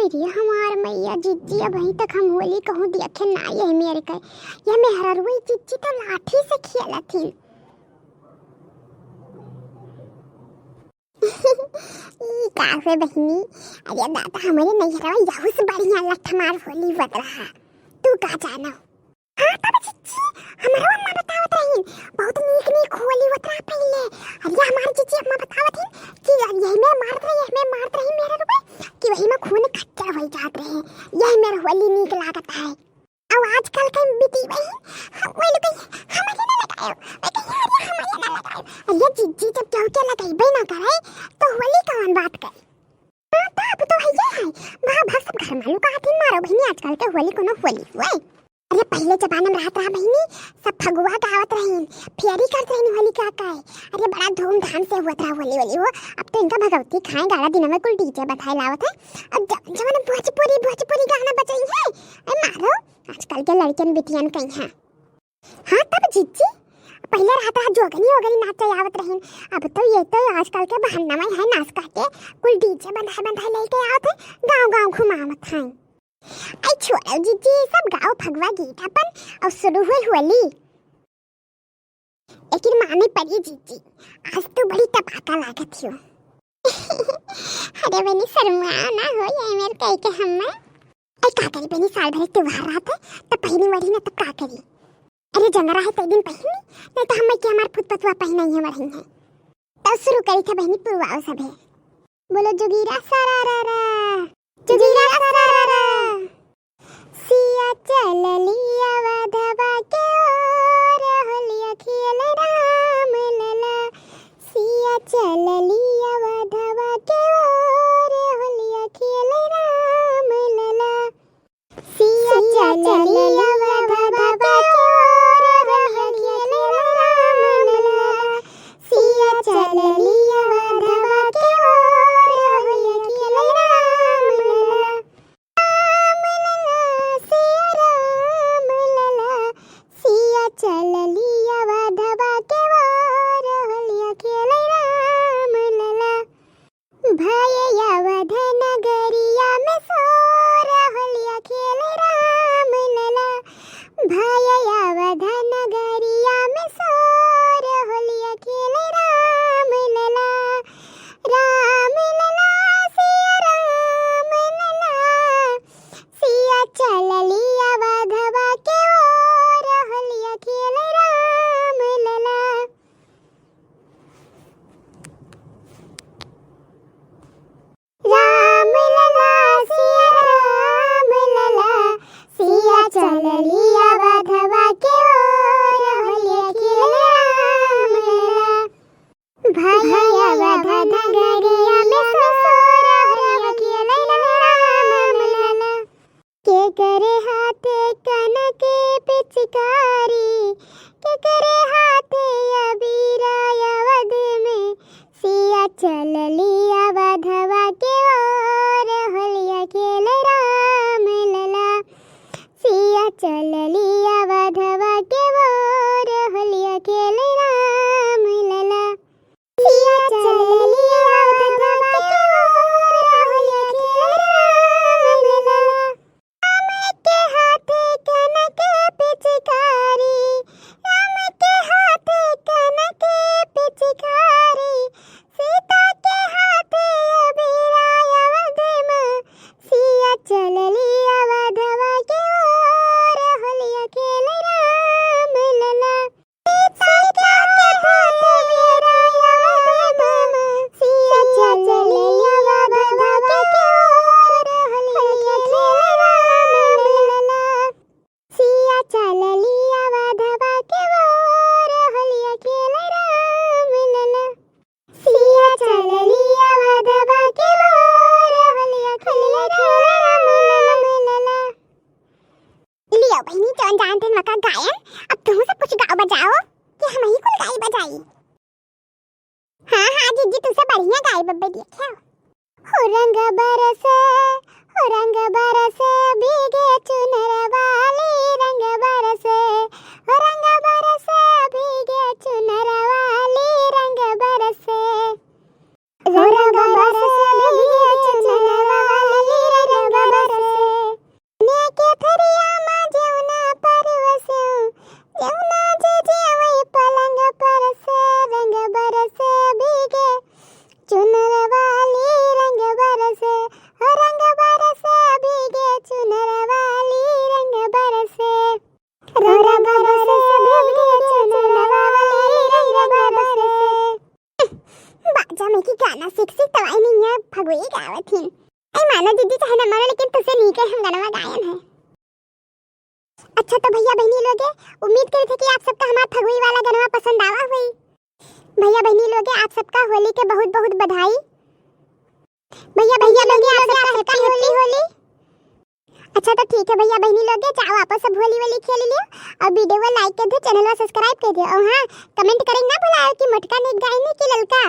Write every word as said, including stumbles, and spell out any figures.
अरे हमार मैया जिज्जी, अबहीं तक हम होली कहूँ देखे ना यही मेर के। यह मेहररुई जिज्जी तो लाठी से खेलत ही। ई का हुए बहिनी? अरे दादा, हमरे नैहरवा यहू से बढ़िया लठमार होली होत रहा। तू का जानो? हाँ, तब जिज्जी, हमरो अम्मा बतावत रहीन, बहुत नीक नीक होली होत रहा पहिले। अरे हमार जिज्जी अम्मा बतावत रहीन कि यही में मारत रही, यही में मारत रही मेहररुई, कि वही में खून खट्टा होई जात रहे। यही मेर होली नीक लागत है। अब आजकल के बिटिया ही, हम, वो लोग कही, "हमारे ना लगायो।" मैं कही, "अरे, हमारे ना लगायो।" अरे जिज्जी, जब केहू के लगइबे ना करे, तो होली कौन बात करे? हाँ, तो अब तो है ये है। भाग, भाग, सब घर में लुका हाथिन मारो बहिनी, आजकल के होली कोनो होली हुए। अरे पहिले जमाना में रहत रहा बहिनी, सब फगुआ गावत रहीन, फेरी करत रहीन होली का काय। अरे बड़ा धूमधाम से होत रहा होली, होली हो। अब तो इनका भगवती खाए गाड़ा दिन में कुल डीजे बधाए लावत है। अब जब, जब भोजपुरी, भोजपुरी गाना बजाई है, ए मारो, आजकल के लड़कियन बिटियन कहीं हैं। हाँ, तब जिज्जी, पहिले रहत रहा जोगनी ओगनी नाचे आवत रहीन, अब तो ये तो आजकल के बहाना में है नाच करके, कुल डीजे बंधाए बंधाए लेके आवत है, गाँव गाँव घुमावत हैं। आई छोड़ो जिज्जी, सब गाओ फगुआ गीत अपन, अब शुरू हुई होली। लेकिन माने पड़ी जिज्जी, आज तो बड़ी टपाका लागत हो। अरे बहिनी शर्मा ना हो, ये मेर कह के हम। अरे का करी बहिनी, साल भर त्योहार रहत है, तब पहिनी वरही ना, तब का करी? अरे जंगरा है, तई दिन पहिनी, नहीं तो हम के हमार फुत पतुआ पहिना ही हमार ही है। तब शुरू करी थे बहिनी, पुरवाओ सभे। बोलो जोगीरा सारा रा रा, जोगीरा सारा रा रा। सिया चलली अवधवा के ओर, होलिया खेल राम लला। सिया चलली अवधवा के ओर, होलिया खेल राम लला। सिया चलली अवधवा के ओर, होलिया खेल राम लला। सिया चलली अवधवा के ओर, होलिया खेल राम लला। राम लला, सिया राम लला, सिया चलली अवधवा के ओर, होलिया खेल राम लला। भय अवध नगरिया में शोर, होलिया खेल राम लला। भय अवध नगरिया में शोर, होलिया खेल राम लला। राम लला, सिया राम लला, सिया चलली अवधवा के ओर, होलिया खेल राम लला। राम लला, सिया राम लला, सिया चलली अवधवा के ओर, होलिया खेल राम लला। भय अवध नगरिया में शोर, होलिया खेल राम लला। के करे हाथे कनके पिचकारी, के करे हाथे अबीरा अवध में। सिया चलली अवधवा के ओर, होलिया खेल राम लला। सिया चलली अवधवा के ओर, होलिया खेल राम लला। सिया चलली अवधवा के ओर, होलिया खेल राम लला। राम के हाथे कनके पिचकारी, राम के हाथे कनके पिचकारी, सीता के हाथे अबीरा अवध में। सिया चलली अवधवा के ओर, होलिया खेल राम लला। लियो बहिनी, जौन जानत हन वका गायन, अब तुहू सब कुछ गाओ बजाओ कि हमही कुल गाई बजाई। हाँ, हाँ, जिज्जी, तुमसे बढ़िया गाई बब्बे, देखियो। हो रंग बरसे, हो रंग बरसे, भीगे चुनर वाली रंग बरसे, हो रंग बरसे, भीगे चुनर वाली रंग बरसे। रंग बरसे, भीगे चुनर वाली रंग ना, सीख सीख तो आई नहीं है, फगुई गावत ही। आई मानो दीदी चाहे ना मानो, लेकिन तुसे नीक है हम गनवा गायन है। अच्छा तो भैया बहनी लोगे, उम्मीद करे थे कि आप सबका हमार फगुई वाला गनवा पसंद आवा हुई। भैया बहनी लोगे, आप सबका होली के बहुत बहुत बधाई। भैया बहनी लोगे, आप सबका हैप्पी होली। अच्छा तो ठीक है भैया बहनी लोगे, जाओ आप सब होली वोली खेल लियो और वीडियो को लाइक कर दो, चैनल को सब्सक्राइब कर दो और हाँ, कमेंट करे ना भुलाओ कि मोटका नीक गायन है कि ललका।